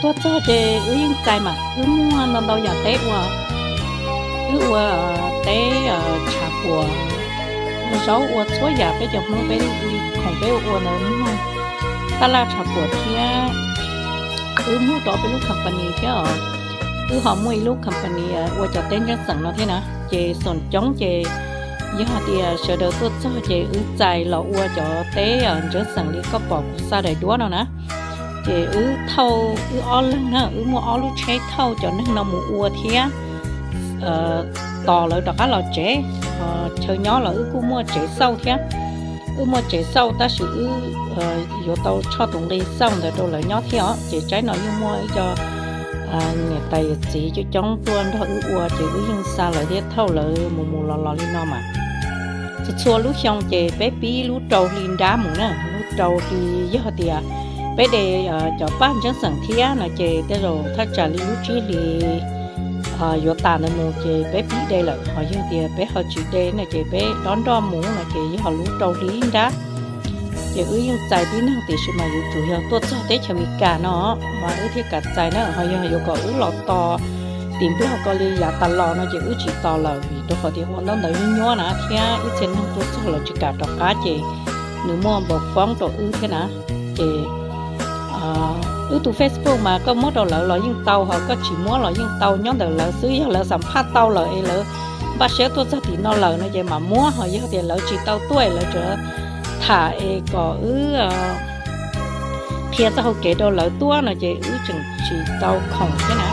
Tuaj txog ces wb yeej txais mas wb muaj ntau ntau yam teb ua. Wb ua teb tshav puam, zaub, ua txhua yam peb cov Hmoob peb li khoom peb ua ntawd muaj tab laj, tshav puam thiab. Wb muaj rau peb lub company thiab os. Wb ho muaj ib lub company ua cov teb ntseb xeem no thiab na. Ces xoom coob ces yog hais tias sawv daws tuaj txog ces wb txais los ua cov teb ntseb xeem li koj pom kuv xa daim duab no na. Ces wb thauj, wb ob leeg na, wb muaj ob lub tsheb thauj cov neeg no mus ua thiab tos lawv rov qab los tsev. Chaw nyob los wb kuj muaj tsev xauj thiab. Wb muaj tsev xauj tab sis wb yuav tau tshoj tus nqi xauj ntawd rau lawv nyob thiab os. Ces tsaib no yeej muaj ib co niam tais yawm txiv coob coob tuaj nrog wb ua ces wb yeej xa lawv thiab thauj lawv mus mus los los li no mas. Txhua txhua lub xyoo ces peb pib lub rau hli nrab mus na, lub rau hli yog tias peb de cov paj ntseb xeem thiab no ces tej zaum thaj tsam li lub tsib hlis yuav tas ntawd mus ces peb pib de lawm. Ho yog tias peb ho tsis de no ces peb dob nroj mus no ces yog lub rau hli nrab. Ces wb yeej txais tib neeg tiam sis mas yuav tsum yog tuaj txog teb chaws Amelikas no mas wb thiaj kam txais na. Ho yog yuav kom wb los tos tim Nplog ko li yav tas los no ces wb tsis tos lawm vim rau qhov tias ua ntaub ntawv nyuab nyuab na thiab ib txhia neeg tuaj txog lawv tsis kam rov qab ces nws muaj npaus foob rau wb thiab na. Ces wb tus Facebook mas koj muab rau lawv los yeej tau, ho koj tsis muab los yeej tau, nyob ntawm lawv xwb. Yog lawv xam phaj tau lawm es lawv npaj siab tuaj txog tim no lawm no ces mam muab, ho yog tias lawv tsis tau tuaj lawv tsuas tham es kom wb qhia txoj hau kev rau lawv tuaj no ces wb tseem tsis tau khoom thiab na.